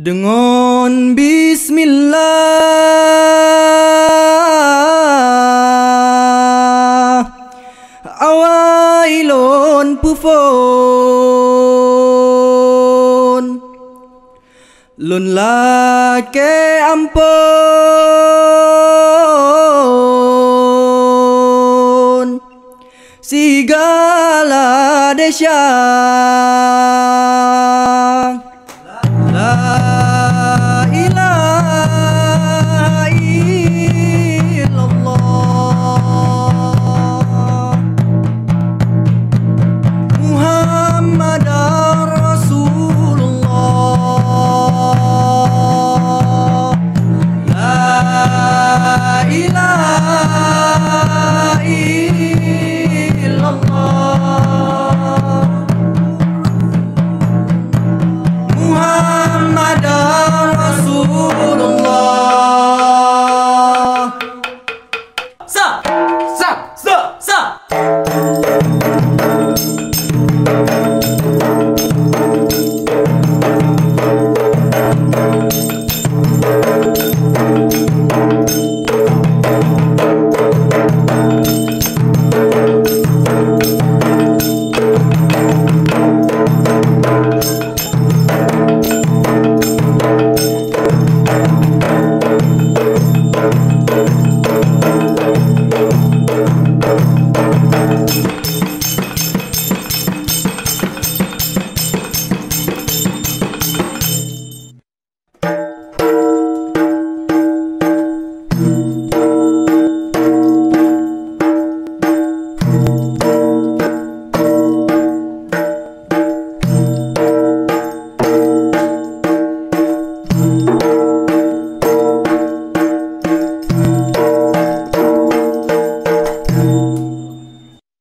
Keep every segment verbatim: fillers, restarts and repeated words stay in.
Deungon bismillah, awai lôn peuphon, lôn lakée amphon sigala desya. La ilaha illallah, Muhammadar Rasulullah. La ilaha illallah, Muhammadar Rasulullah. Sa, sa, sa, sa.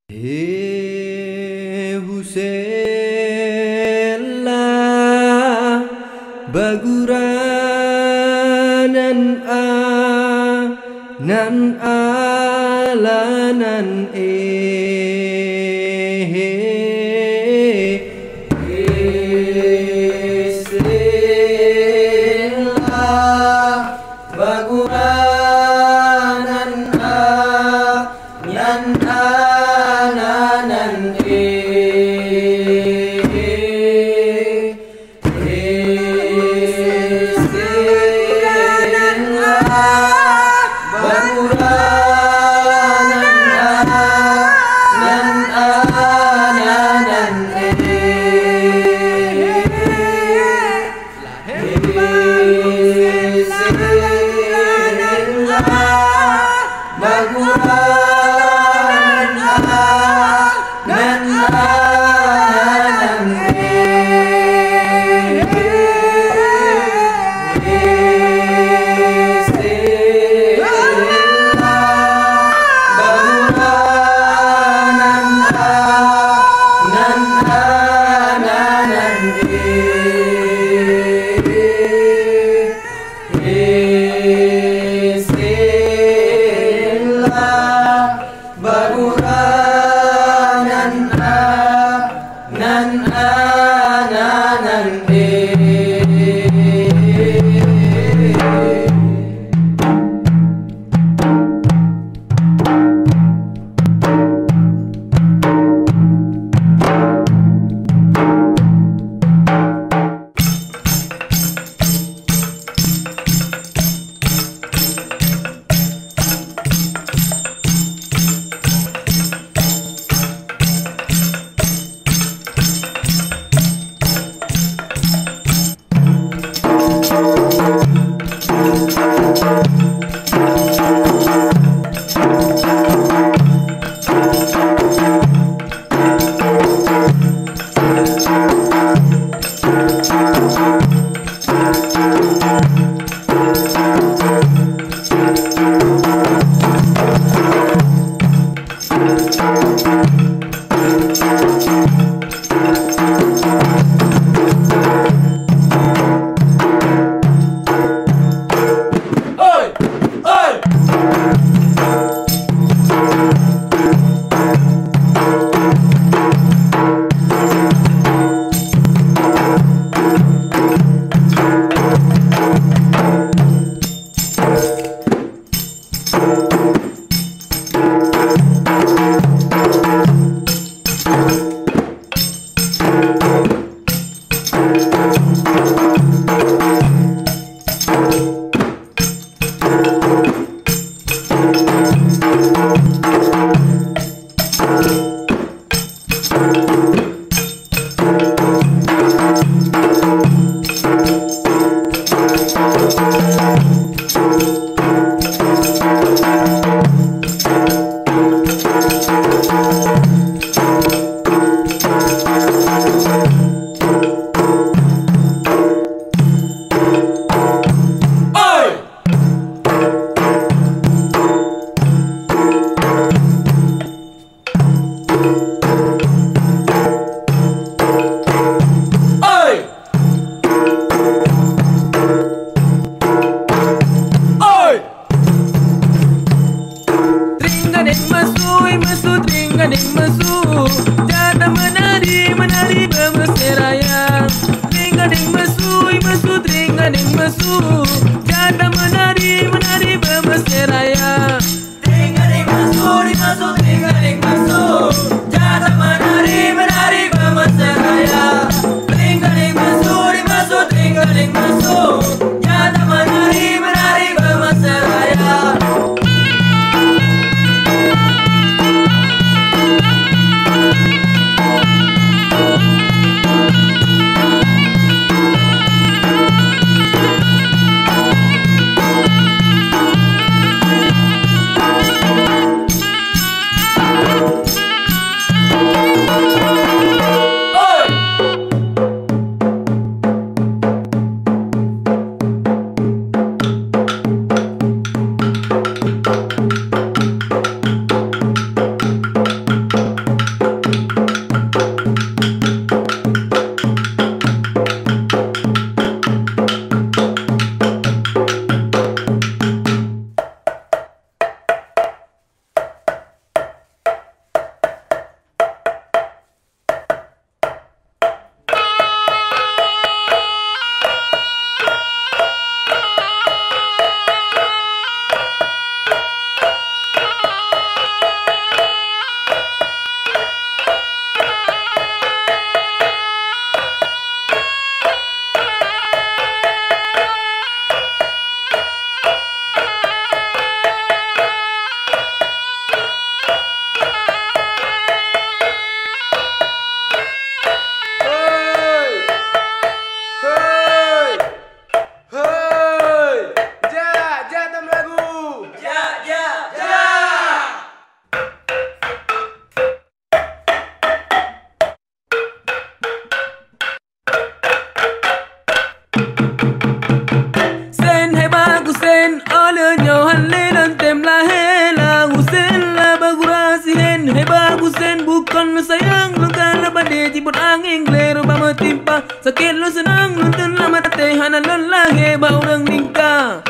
He Husen, la bagura nan a, nan a la nan e. He Husen, la bagura nan a, nan a la nan e. He Husen, la bagura nan a, nan a la nan e. Oi! Oi! Tring gadeng meusui, meusui tring gadeng meusui. Jata meunari, meunari beumeusyedara. Tring gadeng meusui, meusui tring gadeng meusui. Jata meunari, meunari beumeusyedara. Tring gadeng meusui, meusui tring gadeng meusui. Jata meunari, meunari beumeusyedara. Tring gadeng meusui, meusui tring gadeng meusui. Jata meunari, meunari beumeusyedara. Hei! Hei! Hei! Jak, jak tam lagu! Jak, jak, jak! Sen heba Gusen, oh lheueh nyoe han lé lôn tem lahé la Gusen la bagura sihen. Heba Gusen bukon sayang lôn ka leubade jibot angén glé rubah meutimpa. Sakét lôn seunang lôn teun lam até hana lôn lahé bak ureueng lingka.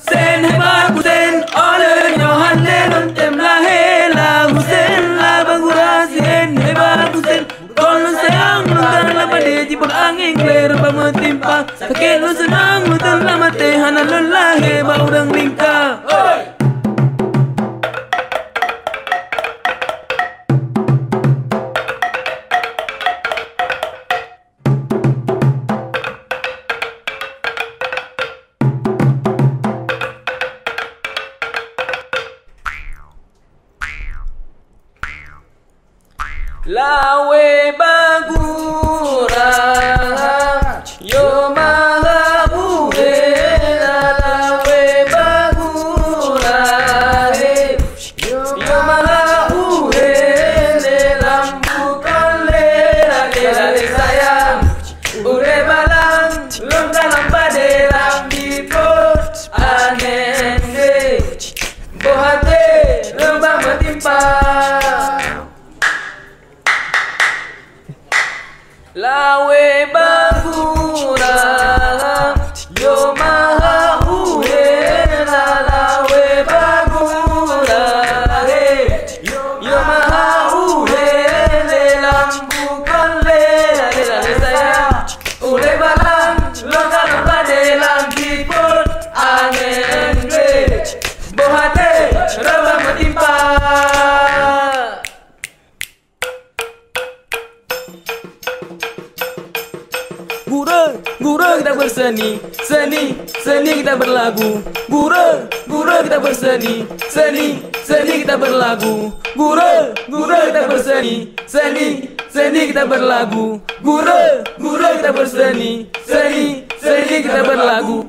Sen heba Gusen, oh lheueh nyoe han lé lôn tem lahé la Gusen la bagura sihen. Heba Gusen, kon lôn sayang lôn ka leubade jibot angén glé rubah meutimpa. Sakét lôn seunang lôn teun lam até hana lôn lahé bak ureueng lingka. Hoi! Lawé bagura, yo maha buhé, lawé bagura, he. Yo maha uhe le lam bukon le lagèe-lagèe sayang. Ureueng balang lôn ka lam padé lam dipot aneng deh. Boh até lôn bak meutimpa. berseni, seni, seni kita berlagu. Gurèe, gurèe kita berseni, seni, seni kita berlagu. Gurèe, gurèe kita berseni, seni, seni kita berlagu. Gurèe, gurèe kita berseni, seni, seni kita berlagu.